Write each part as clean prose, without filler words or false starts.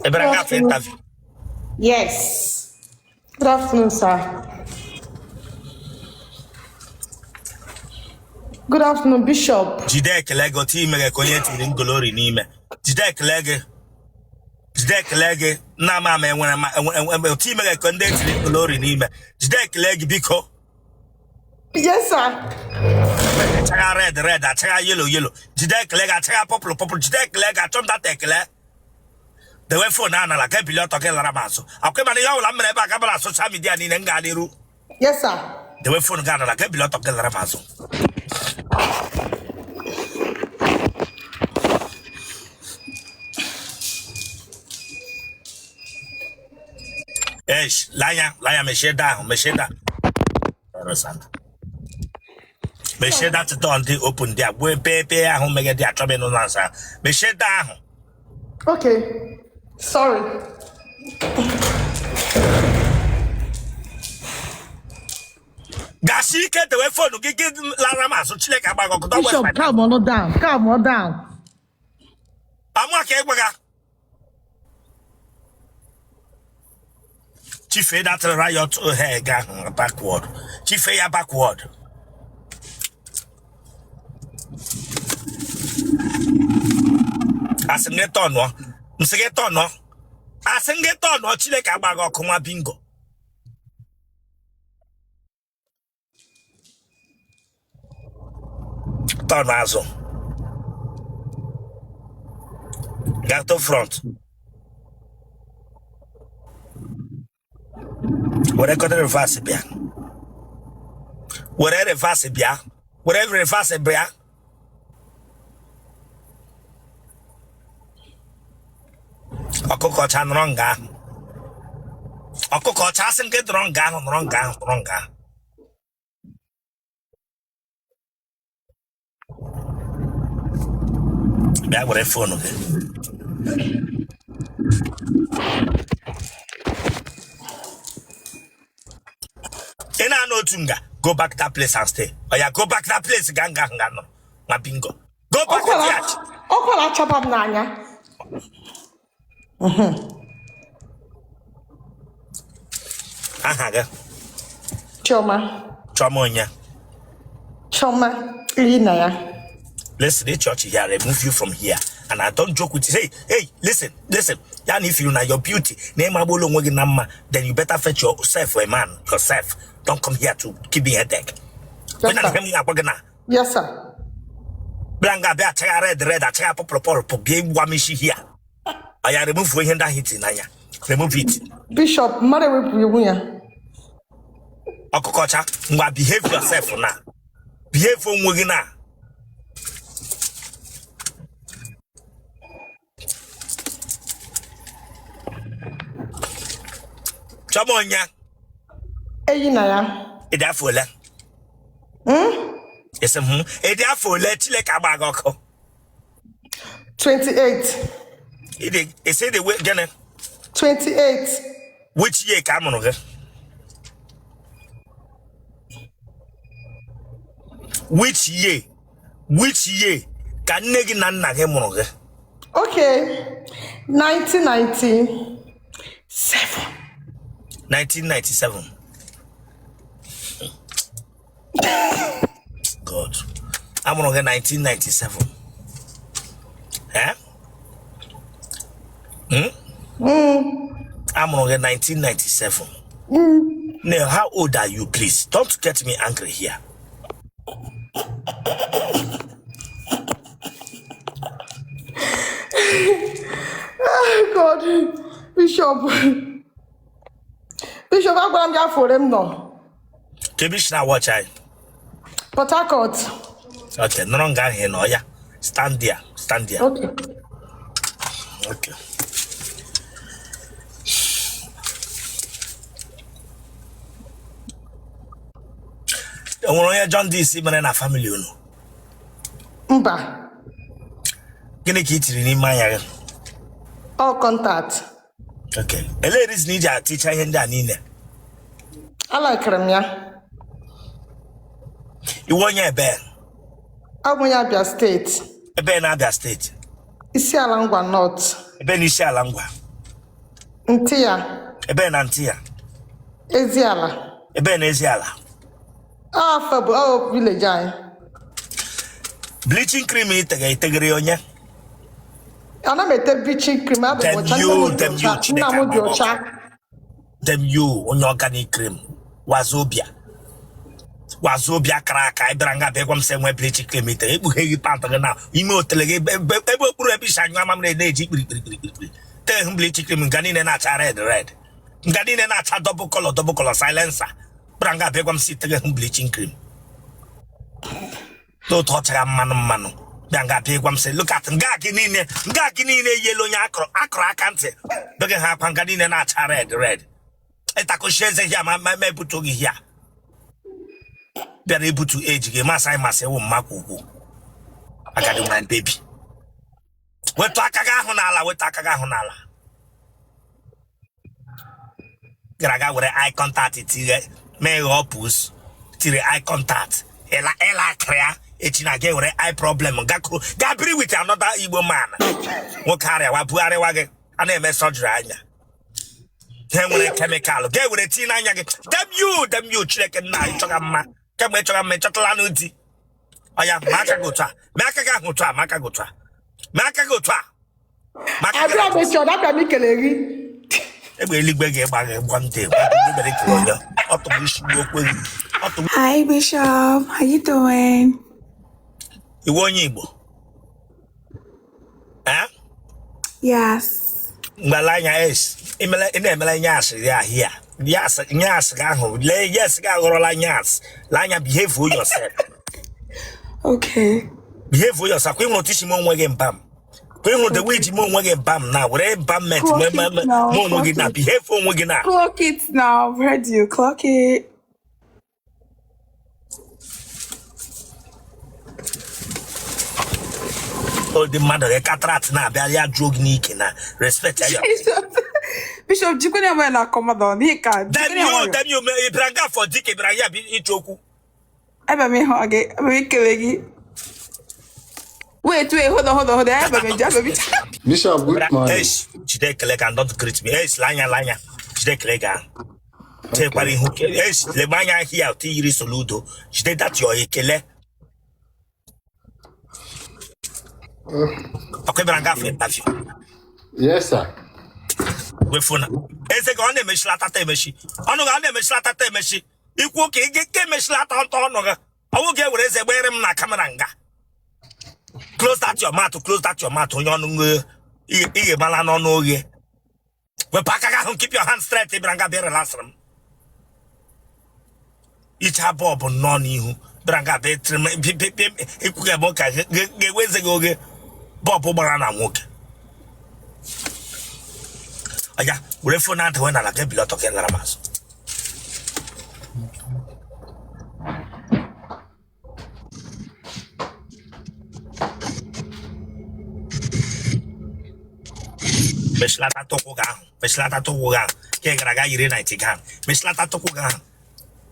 Ị bịara Good nga for afternoon. interview? Yes. Good afternoon, sir. Good afternoon, Bishop. Jide ekele gị otu i mere ka onye tiri ngolori n'ime. Jide ekele gị. Jide ekele gị. Nna m ama enwere ma enwe otu i mere ka ndị etiri ngolori n'ime. Jide ekele gị biko. Yes, sir. Achagha red red, achagha yellow yellow. Jide ekele gị, achagha purple purple. Jide ekele gị, achọ m data ekele. Dewe phone ahụ n'ala ka ebili ọtọ gị lara m azụ. Akwa ịma na ihe ọbụla m mere ebe a gabara social media niile m gaa n'iru. Yes, sir. Dewe phone gị n'ala ka ebili ọtọ gị lara m azụ. Eish, lanya, lanya, mechie door ahụ, mechie door. Mechie that door ndị open there, gbuo ebe ebe ahụ meghe dị achọ m ịnụ na nsa. Mechie door ahụ. Okay. Sorry. Gasi ike dewe phone gị gị lara m azụ Chineke agba gị ọkụ. Don't waste Bishop, my time. calm on down. Calm on down. Amụ aka ịgwa Chife that riot hair ga ahụ backward. Chife ya backward. Asị m gị tọnụọ. M sị gị tọnụọ. Asị m gị tọnụọ Chineke agba gị ọkụ nwa bingo. Turn azụ gaa to front were kọta reverse bịa were reverse bịa were reverse bịa ọkụkọ ọcha nọrọ nga ahụ ọkụkọ ọcha asị m gị nọrọ nga ahụ nọrọ nga ahụ nọrọ nga ahụ bịa were phone gị ị na-anọ otu nga go back that place and stay oya go back that place ga nga nga nọ nwa bingo go back Ọkụ there ọkụ na-achaba m n'anya. Aha gị? Chioma. Chioma onye? Chioma Iyinaya. Listen, the church here remove you from here. And I don't joke with you. Hey, hey, listen, listen. Ya na if you na your beauty, na ịmagbuola onwe gị na mma, then you better fetch yourself a man yourself. Don't come here to give me headache. Yes, Onye na sir. ihe m ga-agwa gị na Yes, sir. bịa nga bịa achagha red red achagha purple purple bịa gwa m isi here. Oya remove ihe ndị ahụ i ti n'anya. Remove it. Bishop, mmadụ ewepụ iwu ya. Ọkụkọ ọcha, ngwa behave yourself na. Behave onwe gị na. Chioma onye? Iyinaya. Ị dị afọ ole? Ị sị m ị dị afọ ole Chineke agba gị ọkụ? 28. Ị dị ị sị dị gịnị? 28. Which year ka a mụrụ gị? Which year? Which year ka nne gị na nna gị mụrụ gị? Okay. 1997. 1997. God. A mụrụ gị 1997. Eh? Hmm? A mụrụ gị 1997. Now, how old are you, please? Don't get me angry here. God, Bishop. Bishop, agwara m gị afọ ole m nọ. Kee ebe i si na-watch anyị. Port Harcourt. Okay, nọrọ nga ahụ ị nọ ya. Stand there, stand there. Okay. Okay. E nwere onye jaundice mere na family unu? Mba. Gịnị ka i tiri n'ime anya gị? All contact. Okay. Elee reason i ji aticha ihe ndị a niile? Alikere m ya. Ị wụ onye ebe? Abụ onye Abia steeti. Ebe na Abia steeti? Isiala Ngwa North. Ebe na Isiala Ngwa? Ntị ya. Ebe na ntị ya? Eziala. Ebe na Eziala? Afọ bụ ọ village anyị. Bleaching cream itegere itegere onye? Ana m ete bleaching cream, adị m Damn ọcha, nne you, m dị damn you, ọcha, nna Chineke m dị agba ọcha. ọkụ. Damn you, onye organic cream. Wazobia. Wazobia kara aka, ị bịara nga bịa gwa m sị enwe bleaching cream ite ekpughe gị pant gị na ime otele gị ebe okpuru ebe isi anyụ amamịrị na-eji kpirikpirikpirikpiri tee hụ bleaching cream nga niile na-acha red red nga niile na-acha double color double color silencer bịara nga bịa gwa m sị iteghe hụ bleaching cream n'otu ọ chara mmanụ mmanụ bịa nga bịa gwa m sị look at nga gị niile nga gị niile yelu onye akụrụ akụrụ aka ntị bege ha akwa nga niile na-acha red red ịtakọchi eze hịa ma ma ebutu gị hịa bịara ebutu eji gị masị anyị masị wụ mmakwa ukwu agadi nwa baby wetụ aka gị ahụ n'ala wetụ aka gị ahụ n'ala gara aga were eye contact tire mee ghọọ pus tiri eye contact ịla ịla akịrị ya echi na ga were eye problem gakwuru ga biri with another Igbo man nwoke arịawa bugharịwa gị a na-eme surgery anya ha nwere chemical ga ewere tinye n'anya gị damn you damn you Chineke nna ịchọga mma kemgbe ịchọga mma ịchọtala n'ụdị ọya ma aka gị otu a ma aka gị ahụ otu a ma aka gị otu a ma aka gị otu a ma aka gị Abịa m echi, ọ na-abịa m ikele gị. Egbe eluigwe ga-egba gị gwa ndị mere kere onye ọ tụrụ isi okwe gị ọ tụrụ. Hi, Bishop. How you doing? Iwu onye Igbo? Eh? Yes. Mgbala anya es ị na-emele nyas ya ahịa yas nyas gị ahụ lee yes gị aghọrọla nyas lee anya behave yourself. Okay. Behave yourself. Kwa ịhụrụ otu isi mee onwe gị mbam kwa ịhụrụ the way iji mee onwe gị mbam na were mbamment Clock it now. mee onwe Clock gị na it. behave onwe gị na Clock it now. I've heard you. Clock it. Ụdị mmadụ gị cataract na-abịa ya jụọ gị n'ike na respect ya. Bishop, jikwana ya na kọmọdọ n'ike a. Damn Jikwana ya you, nwayọ. damn you, ị bịara nga afọ dike bịara ya bụ ịchọ okwu. Abịa m ịhụ gị, abịa m ikele gị. Wait, wait, hold on, hold on, hold on. Abịa m eje, abịa m eje. Bishop, good morning. Eish, jide ekele ka don't greet me. Eish, lee anya lee anya. Jide ekele ga. Chekwara ihu. Eish, lebe anya ahịa otu yiri Soludo. Jide that your ekele. Ọkwa ị bịara nga afọ interview. Yes, sir. Wefu na. Eze gị ọ na-emechilata emechi. Ọnụ gị ọ na-emechilata emechi. Ikwu ka ị ga emechilata ntọ ọnụ gị. Ọwụ ga-ewere eze gbere m na camera nga. Close that your mouth, close that your mouth. Onye ọnụ nghe ihe mala n'ọnụ oghe. Wepụ aka gị ahụ, keep your hand straight. Ị bịara nga bịa relax m. Icha bọọbụ nnọọ n'ihu. Bịara nga bịa tiri m ikwu ga ebe ụka ga-ewe eze gị oge bọọbụ gbara na nwoke. Ọya, were phone adịwe n'ala gị ebili ọtọ gị lara m azụ. Mechilata ụkwụ gị ahụ, mechilata ụkwụ gị ahụ ka ị gara aga yiri night gown. Mechilata ụkwụ gị ahụ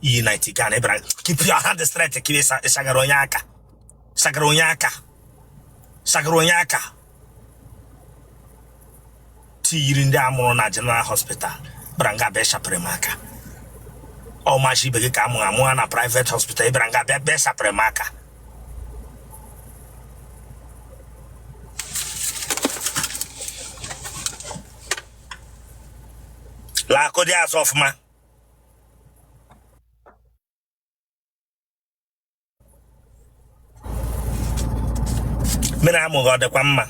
iyi night gown. Ị bịara keep your hand straight ka ịsagara onye aka sagara onye aka sagara onye aka ti yiri ndị a mụrụ na general hospital bịara nga bịa shapịrị m aka. Ọ machi ibe gị ka amụ amụ ha na private hospital ị bịara nga bịa bịa shapịrị m aka. Laakụ dị azụ ọfụma. Mmiri amụ gị ọ dịkwa mma?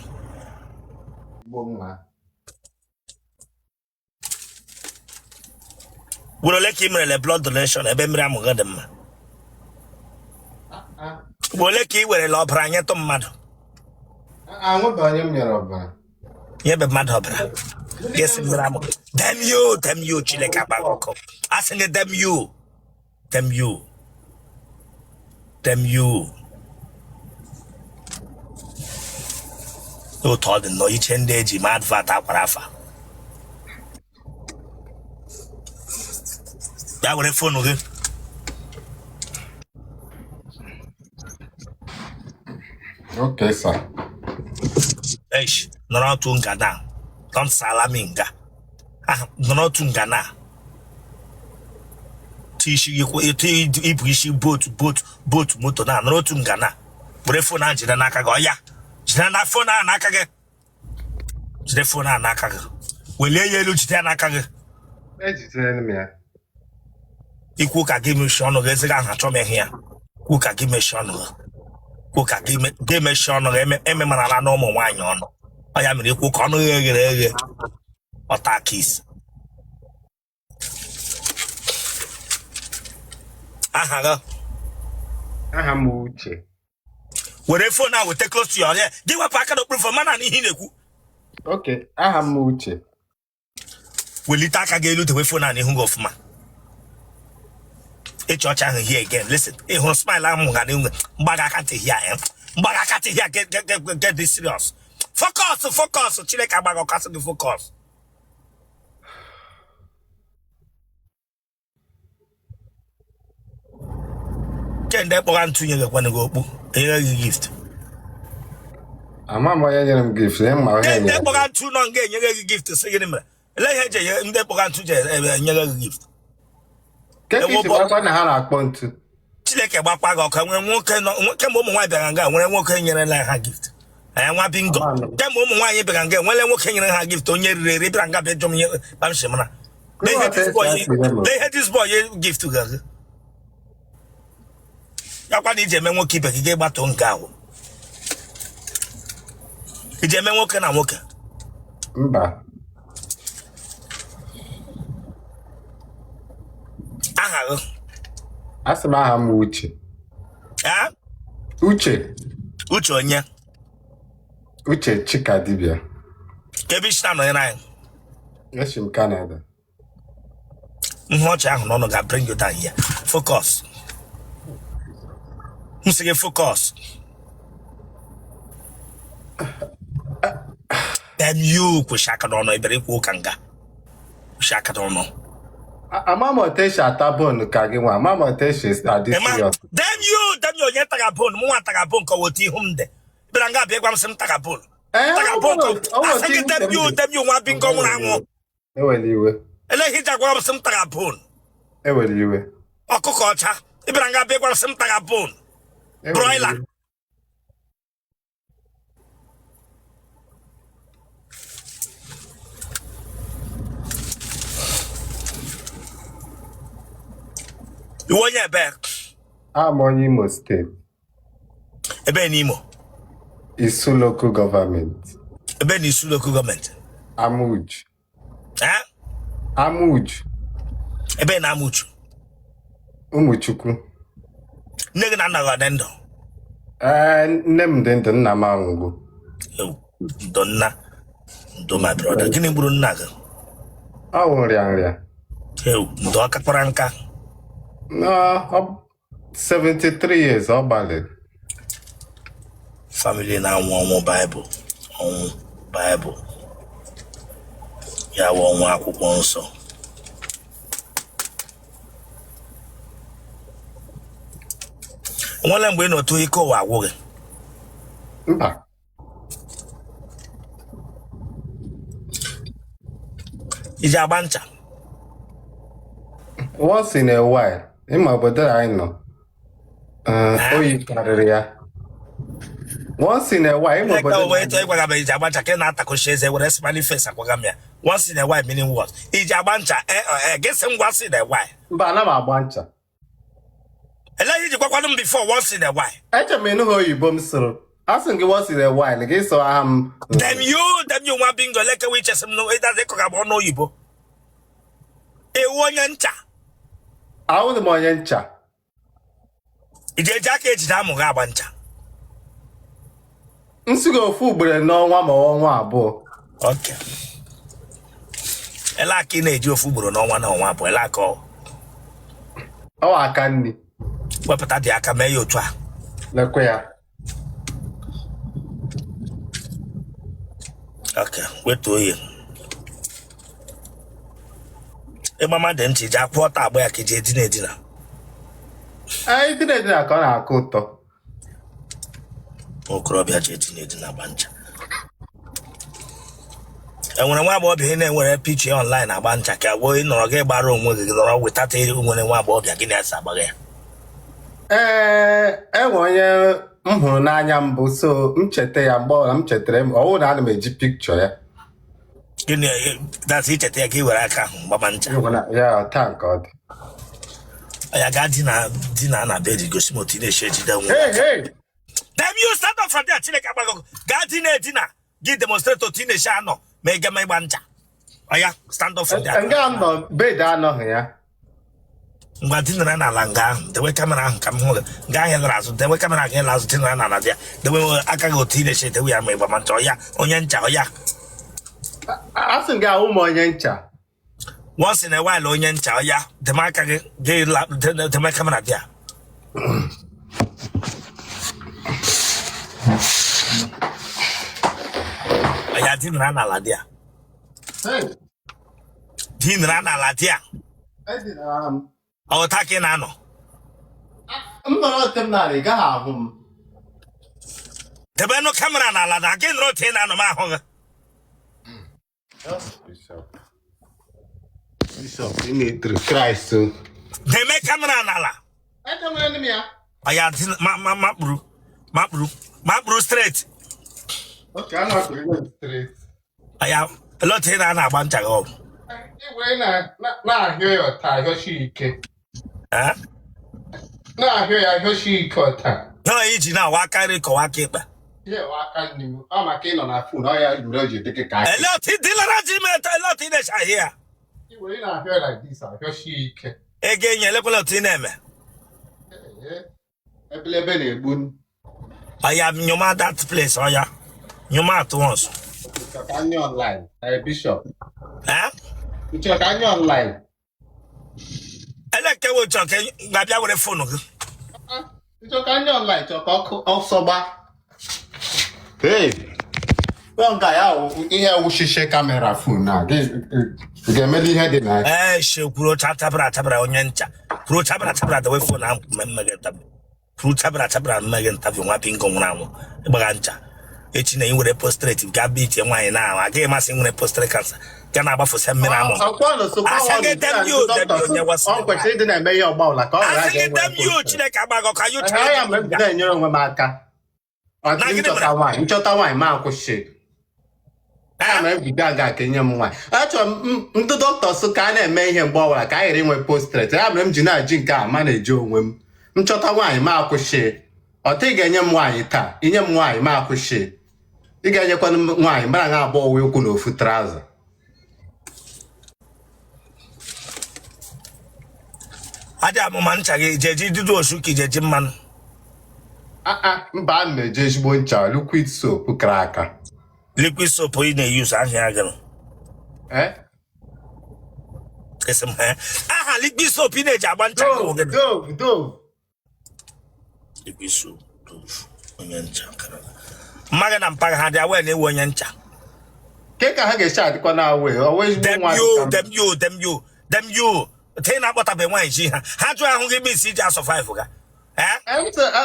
Ugboro ole ka ị merele blood donation ebe mmiri amụ gị dị mma? Ugboro ole ka ị werele ọbara nyetụ mmadụ? Nyebe mmadụ ọbara ga-esi mmiri amụ. Damn you, damn you, Chineke agba gị ọkụ. Asị gị damn you, damn you, damn you. Otu ọ dị nnọọ iche ndị eji ma advert akwara afa. Bịa were phone gị. Okay, sir. Eish, nọrọ otu nga na. Don't salami nga. Ahụ nọrọ otu nga na isi gị etu ibu isi boat boat boat moto na nọrọ otu nga na were phone ahụ jide n'aka gị. Ọya, jide na phone ahụ n'aka gị, jide phone ahụ n'aka gị, welie ya elu, jide ya n'aka gị. Ejidere m ya. Ikwu ka gị mechie ọnụ gị, eze gị ahụ achọ m ịhụ ya. Kwu ka gị mechie ọnụ gị, kwu ka gị mechie ọnụ gị. Ememarala na ụmụ nwaanyị ọnụ. Ọ ya mere ikwu ka ọnụ gị eghere eghe ọta kis. Aha gị? Aha m Uche. Were phone ahụ weta close to your ear. Gị wepụ aka n'okpuru phone mana n'ihe ị na-ekwu. Okay, aha m Uche. Welite aka gị elu, dewe phone ahụ n'ihu gị ọfụma. Ịchị ọchị ahụ here again. Listen, ị hụrụ smile ahụ ga n'ihu gị, mgbaga aka ntị here, eh? Mgbaga aka ntị here. Get, get, get, get this serious. Focus, focus. Chineke agbaghị ọkụ, asị gị focus. Kende kpọga ntụnye gị kwanụ gị okpu enyere gị gift. Ama m onye nyere m gift, ihe ma onye Kende nyere m. kpọga ntụ nọ nga enyere gị gift, sị gịnị mere? Ele ihe eji enye ndị kpọga ntụ ji enyere gị gift? Ke ka isi gbakwa na ha na-akpọ ntu? Chineke gbakwa gị ọkụ. Nwere nwoke nọ kemgbe ụmụ nwaanyị bịara nga, nwere nwoke nyerela ha gift? Anyị nwa bingo. Kemgbe ụmụ nwaanyị bịara nga, nwere nwoke nyere ha gift? Onye riri eri bịara nga bịa jụọ m ihe kpamshi mara. Lee ihe this boy gift ga-agụ ya kwa na iji eme nwoke ibe gị ga-egbatụ nke ahụ iji eme nwoke na nwoke. Mba. Aha gị? Asị m aha m Uche. Eh? Uche. Uche onye? Uche Chikadibia. Ka ebe isi na-anọnyere anyị? Esi m Canada. Ihe ọchị ahụ n'ọnụ ga bring you down here. Focus. M sị gị focus. Damn you, kwụsị aka n'ọnụ ebere ikwu ụka nga. Kwụsị aka n'ọnụ. Ama m otu esi ata bone ka gị nwa. Ama m otu esi adị serious. Damn you, damn you, onye taga bone, mụ nwa taga bone ka otu ihu m dị. Bịara nga bịa gwa m sị m taga bone. Taga bone ka asị gị damn you, damn you, nwa bingo nwụrụ anwụ. Ewela iwe. Ele ihe iji agwa m sị m taga bone. Ewela iwe. Ọkụkọ ọcha. Ị bịara nga bịa gwa m sị m taga bone. Broiler. Ị wụ onye ebe? Abụ m onye Imo steeti. Ebe n'Imo? Isu local government. Ebe na Isu local government? Amuju. Eh? Amuju. Ebe na Amuchu? Ụmụchukwu. Nne gị na nna gị ọ dị ndụ? Ee, nne m dị ndụ, nna m anwụgo. Ewu, ndo nna, ndo my brother. Gịnị gburu nna gị? Ọ wụ nrịa nrịa. Ewu, ndo. Ọ kakwara nka? No, 73 years, ọ gbalịrị. Family na-anwụ ọnwụ Baịbụl, ọnwụ Baịbụl ya wụ ọnwụ akwụkwọ nsọ. Nwere mgbe ị nọ otu ike ụwa agwụ gị? Mba. I ji agba ncha? Once in a while. Ịma obodo anyị nọ, oyi karịrị ya. Once in a while, ịma obodo wee tọọ ịgwaga m i ji agba ncha ka ị na-atakọchi eze were smiley face agwaga m ya. Once in a while meaning what? I ji agba ncha? Gị sị m once in a while. Mba, ana m agba ncha. Ele ihe iji gwakwanụ m before once in a while? Eche m ịnụghị oyibo m sụrụ. Asị m gị once in a while, gị sụọ aha m. Damn you, damn you, nwa bingo lekewe ichesi m ịdazi ịkọ ga ọnụ oyibo. Ị wụ onye ncha? Awụghị m onye ncha. I ji eji aka ejide amụ gị agba ncha? M sị gị ofu ugboro n'ọnwa ma ọnwa abụọ. Okay. Ele aka ị na-eji ofu ugboro n'ọnwa na ọnwa abụọ, ele aka ọ? Ọ aka nri. Wepụta dị aka mee ya otu a. Lekwe ya. Okay, wetuo ya. Ịgba mmadụ ncha, iji akwụ ọtọ agba ya ka iji edina edina? Ee, edina edina ka ọ na-aka ụtọ. Okorobịa ji edina edina agba ncha. Enwere nwa agbọghọbịa ị na-enwere picture online agba ncha ka wee nọrọ gị gbara onwe gị nọrọ wetata nwere nwa agbọghọbịa gị na-ese agbaghị ya? Ee, enwe onye m hụrụ n'anya mbụ, so m cheta ya mgbe ọbụla m chetara m, ọ bụrụ na ana m eji picture ya. Gịnị that's icheta ya ka ị were aka ahụ gbaba ncha? Ya taa nke ọ dị. Ya gaa dina dina na bed, gosi m otu ị na-esi ejide nwa. Hey, hey! Damn you, stand up from there. Chineke agbago. Gaa dina edina, gị demonstrate otu ị na-esi anọ ma ị gama ịgba ncha. Oya, stand up from there. Nga m nọ, bed anọghị ya. Ngwa, dinara n'ala nga ahụ, dewe camera ahụ ka m hụ gị. Nga ahụ lara azụ, dewe camera gị la azụ, dinara n'ala dị ya, dewe aka gị otu ị na-esi edewe ya ma ịgbama ncha. Oya, onye ncha, oya. Asị m gị ahụ m onye ncha. Once in a while, onye ncha. Oya, deme aka gị, gị deme camera dị ya. Oya, dinara n'ala dị ya. Dinara n'ala dị ya. Ọta ka ị na-anọ. M nọrọ otu m n'ala, ị gaghị ahụ m. Debenụ camera n'ala na gị nọrọ otu ị na-anọ m ahụ gị. Bishop. Bishop, ị na-etiri Kraịst. Deme camera n'ala. Edemere m ya. Oya, makpuru makpuru makpuru straight. Okay, a na-akpụrụ straight. Oya, ele otu ị na-ana agba ncha gị ọ bụ? Igwe na-ahịọ ya ọta ahịọchi ike. Eh? Na-ahịọ ya ahịọchi ike ọta. Na iji na-awa aka nri kọwa aka ekpe. Ihe wa aka nri m, ọ maka ị nọ na phone, ọ ya mere o ji dị gị ka aka. Ele otu ị dịlara ji ime eto, ele otu ị na-eche ahịa ya. Igwe ị na-ahịọ like this, ahịọchi ike. Ego enyi, elekwala otu ị na-eme. Ee, ebelebe na-egbu. Oya, nyụma that place, oya. Nyụma at once. Nchọ ka anyị online, Bishop. Eh? Nchọ ka anyị online. Ele nke we chọ ka ga-abịa were phone gị. Nchọ ka anyị online, chọ ka ọkụ ọsọ gba. Hey! Ọ nga ya wụ ihe wụchiche camera phone na gị ga-emeli ihe dị na ya. Ee, she kwuru chabara chabara onye ncha. Kwuru chabara chabara dewe phone ahụ mmemme gị tabi. Kwuru chabara chabara mmemme gị ntabi nwa bingo nwụrụ anwụ. Ịgbaga ncha. Echi na ị nwere prostate ga bịa itie nwaanyị na ahụ agaghị masị nwere prostate cancer ga na-agbafụsị mmiri amụ. Asị gị damn you, damn you, onye wasị. Ọ kwesịrị ịdị na-eme ihe ọgba ụla ka ọ ghara Asị gị damn you, Chineke agbago ka you ya mgbe m na-enyere onwe m aka. Ọ Na dị gịnị nchọta mere? nwaanyị, nchọta nwaanyị ma akwụsị. Ya mere m bido aga ka enye m nwaanyị. Achọrọ m ndị dọkịta sị ka a na-eme ihe mgbe ọbụla ka a ghara inwe prostate. Ya mere m ji na-eji nke a ma na-eji onwe m. Nchọta nwaanyị ma akwụsị. Ọ tị ga-enye m nwaanyị taa, inye m nwaanyị ma akwụsị. Ị ga-enyekwanụ m nwaanyị mara na abụọ wee ụkwụ n'ofu trouser. Adị amụma ncha gị jeji dudu osu ka ijeji mmanụ. Mba, a na-eji ezigbo ncha, liquid soap kara aka. Liquid soap ị na-eyuzu ahịa gịnị? Eh? Esi m ha aha liquid soap ị na-eji agba ncha gị wụ Dove, gịnị? Dove, Dove. Liquid soap Dove, onye ncha kara aka. Mma gị na mpa gị ha dị aware na-ewu onye ncha? Ke ka ha ga-esi adịkwa na awe ọwa ezigbo Dem nwa you dịka m. Dem you, dem you, dem you te na-akpọtabe nwaanyị ji ha ha jụọ ahụ gị mis iji a-survive ga. Eh?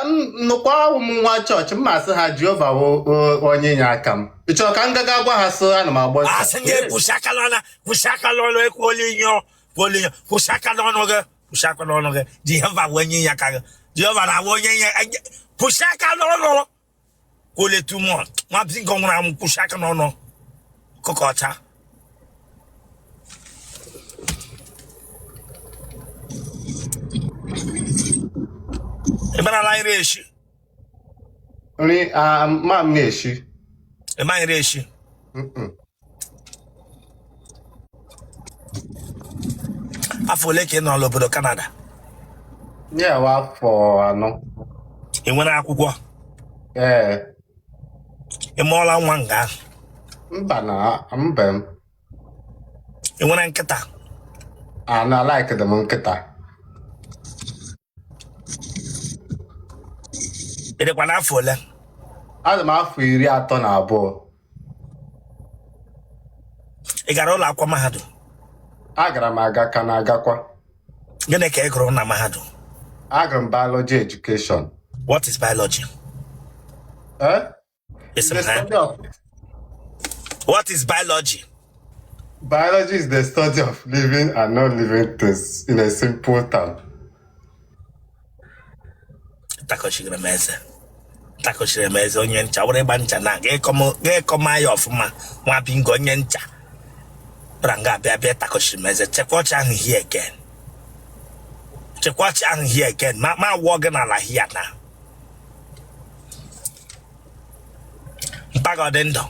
Nnukwu ahụ m nwa chọọchị m masị ha Jehova wụ onye inye aka m. Ị chọrọ ka m gaga gwa ha sị ana m agba ncha? Asị gị kwụsị aka n'ọnụ, kwụsị aka n'ọnụ, ekwuola inyo, kwuola inyo, kwụsị aka n'ọnụ gị, kwụsị aka n'ọnụ gị. Jehova wụ onye inye aka gị. Jehova na-awụ onye inye, kwụsị aka n'ọnụ. Kwuola too much. Nwa bingo nwụrụ anwụ, kwụsị aka n'ọnụ. Ọkụkọ ọcha. Ị marala nri eshi? Nri ma m na-eshi. Ị ma nri eshi? Mm-mm. Afọ ole ka ị nọ n'obodo Canada? Ya wa afọ 4. Ị nwere akwụkwọ? Ee. Ị mụọla nwa nga ahụ? Mba na mba m. Ị nwere nkịta? Ana like m nkịta. Ị dịkwa n'afọ ole? Adị m afọ 32. Ị gara ụlọ akwụkwọ mahadum? Agara m aga ka na-agakwa. Gịnị ka ị gụrụ na mahadum? Agụrụ m biology education. What is biology? Eh? Esi The m ha. study of What is biology? Biology is the study of living and non-living things in a simple term. Takọchiri m eze, takọchiri m eze. Onye ncha were ịgba ncha na ga-ekọma ya ọfụma. Nwa bingo, onye ncha bịara nga abịa bịa takọchiri m eze. Chekwa ọchị ahụ here again, chekwa ọchị ahụ here again, ma wụọ gị n'ala here na mpa gị. Ọ dị ndụ?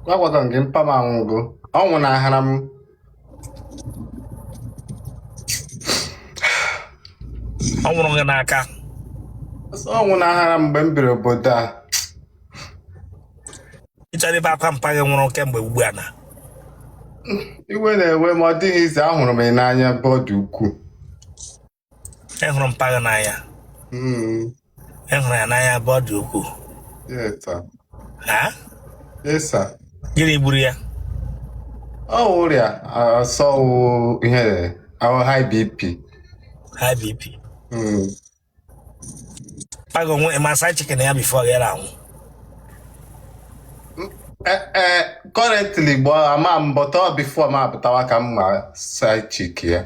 Agwago m gị, mpa m anwụgo. Ọ nwụnahara m. Ọ nwụrụ gị n'aka? Ọ nwụnahara m mgbe m biri obodo a. Ị chọrọ ibe akwa mpa gị nwụrụ kemgbe ugbu a na? Iwe na-ewe m, ọ dịghị izi. Ahụrụ m ị n'anya ebe ọ dị ukwuu. Ị hụrụ mpa gị n'anya? Mm. Ị hụrụ ya n'anya ebe ọ dị ukwuu? Yes, sir. Ha? Yes, sir. Gịnị gburu ya? Ọ wụ ọrịa ọsọ wụ ihe ahụ, high BP. High BP? Mm. Mpa gị onwe ma side chicken ya before ya anwụ? Ee, currently gbọ ama m, but ọ before m apụtawa ka m ma side chick ya.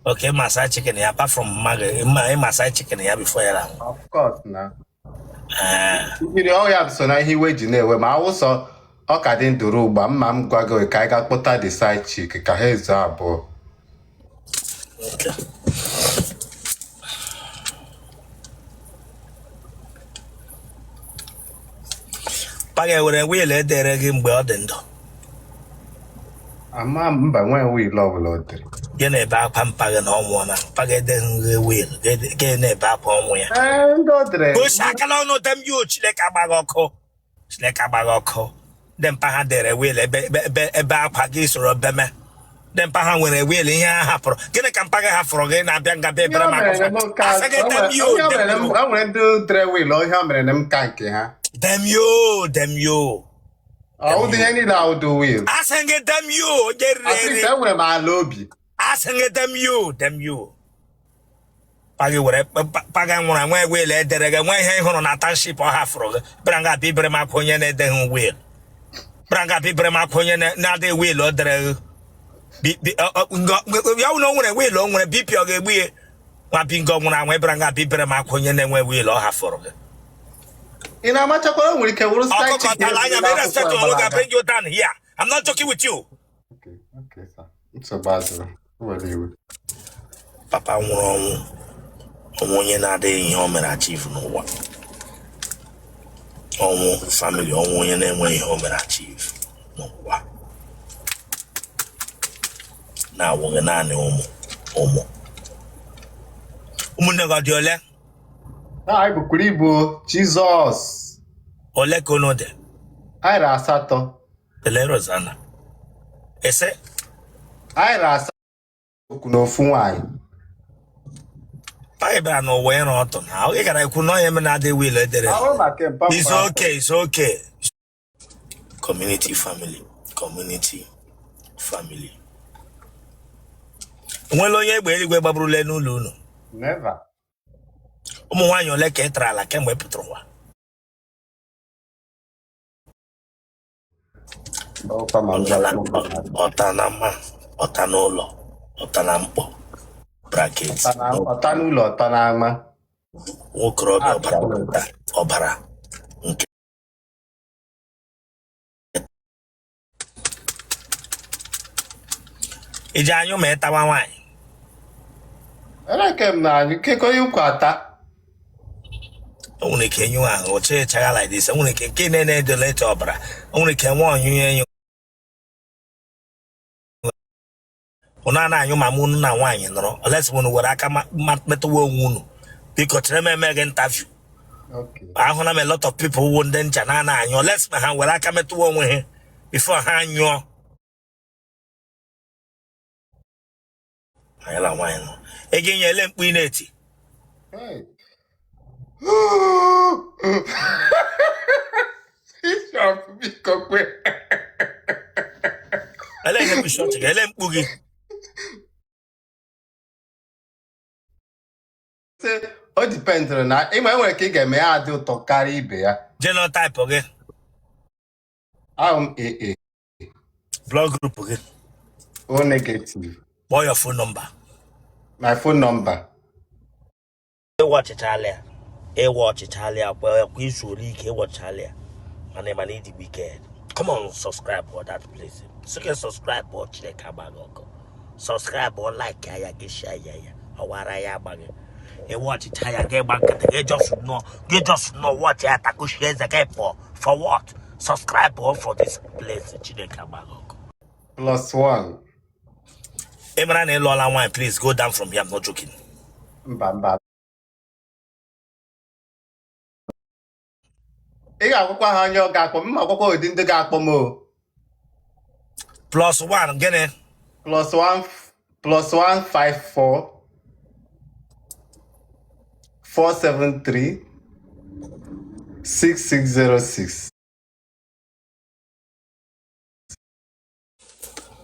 Okay, ma side chicken ya, apart from mma gị, ịma side chicken ya before ya anwụ? Of course na. Ah. Mmiri ọya so na ihe iwe ji na-ewe ma awụsọ. Ọ ka dị ndụrụ ugba mma m gwa gị ka anyị ga kpụta the side chick ka ha ezo abụọ. Okay. Mpa gị ewere will edere gị mgbe ọ dị ndụ? Ama m, mba, nwee will ọbụla o dere. Gị na-ebe akwa mpa gị na ọ nwụọ na mpa gị edeghị gị will, gị na-ebe akwa ọnwụ ya. Ee, ndị o dere. Gosi aka n'ọnụ dem yo. Chineke agbaghị ọkụ, Chineke agbaghị ọkụ. Ndị mpa ha dere will ebe ebe ebe ebe akwa gị soro beme. Ndị mpa ha nwere will, ihe ha hapụrụ. Gịnị ka mpa gị hapụrụ gị na-abịa nga bịa Ihe ebere o m mere akwa? m ka Asị gị dem yo. ihe o Dem mere m yo. o nwere ndị dere will, ihe o mere m ka nke ha. Dem yo, dem yo. Ọ ụdị ihe niile ahụ will. Asị gị dem yo, onye riri At least eri. enwere m ala obi. Asị gị dem yo, dem yo. Pa gị were pa gị nwụrụ enwe will edere gị, nwe ihe ị hụrụ na township ọ hafụrụ gị. Bịara nga abịa ibere m akwa onye na-edeghị will. Bịara nga abịa ibere m akwa onye na-adịghị will o dere gị. Ya wụ na o nwere will, o nwere BP, ọ ga-egbu ya. Nwa bingo nwụrụ anwụ, ịbịara nga abịa ibere m akwa onye na-enwe will ọ hafụrụ gị. Ị na-amachakwara o nwere ike wụrụ side Ọkụkọ chick tara anya ezuru ma respect n'akwụkwọ onwe gị. gbara aga. Bring you down here, I'm not joking with you. Okay, sir. Nsogbu adịrọ. Were iwe. Papa nwụrụ ọnwụ ọnwụ onye na-adịghị ihe o mere achieve n'ụwa. Ọnwụ family, ọnwụ onye na-enweghị ihe o mere achieve n'ụwa, na-awụghị naanị ụmụ ụmụ ụmụnne gị. Ọ dị ole? Anyị bukwuru ibu, Jizọs. Ole ka unu dị? Anyị ra 8. Ele Rosanna ese. Anyị ra 8 okwu n'ofu nwaanyị. Anyị bịara n'ụwa ịrụ ọtụ na ị gara ekwu na onye mere na-adịghị will edere. Ahụ maka mpa. It's okay, it's okay. Community family, community family. Enwela onye egbe eluigwe gbagburule n'ụlọ unu? Never. Ụmụ nwaanyị ole ka ị tara ala kemgbe ị pụtara ụwa? Ọkwa ma m Ọtala ọta na mma, ọta n'ụlọ, ọta na mkpọ bracket. Ọta n'ụlọ, ọta n'ama. Nwokorobịa ọbara ọbara nke iji anyụ ma ịtawa nwaanyị? Eleke m na anyị kekọ onye ukwu ata. O nwere ike nyụ ahụ ọchị chagha like this. O nwere ike nke na-edolete ọbara. O nwere ike nwe ọnyụnyụ enyo. Unu a na-anyụ ma mụ unu na nwaanyị nọrọ olesi unu were aka metụwa onwe unu. Biko chere m eme gị interview. Okay. Ahụla m a lot of people wụ ndị ncha na-ana anyụ olesi ma ha were aka metụwa onwe ha before ha anyụọ. Anyị na nwaanyị nọ, ị ga-enye ele mkpu ị na-eti. Hey. Bishop, biko kwe. Ele ihe bishọp gị, ele mkpu gị. Sị, o dependịrị na ịma enwere ka ị ga-eme ya adị ụtọ karịa ibe ya. Genotype gị? Ahụ m AA. Blood group gị? O negative. Kpọọ your phone number. My phone number. Ịwa ọchịchala ya, ịwa ọchịchala ya kwa kwa izu ole ike ịwa ọchịchala ya, mana ịma na ịdị wicked. Come on, subscribe for that place. Sị subscribe ọ Chineke agba gị ọkụ. Subscribe ọ, like ya, gị share ya, ya ọwara ya agba gị. Ịwa ọchịcha ya, gị gba nkịtị, gị just nọ, gị just nọ watch ya, takushie eze gị pụọ. For what? Subscribe ọ for this place. Chineke agba gị ọkụ. +1. Ị mara na ị lụọla nwaanyị, please go down from here. I'm not joking. Mba, mba. Ị ga-agwakwa ha onye ọ ga-akpọ m, ma agwakwa ụdị ndị ga-akpọ m o. +1 gịnị? +1, +1 54 473 6606.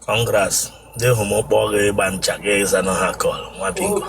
Congrats. Ndị hụ m kpọọ gị ịgba ncha gị ịza na ha call nwa bingo.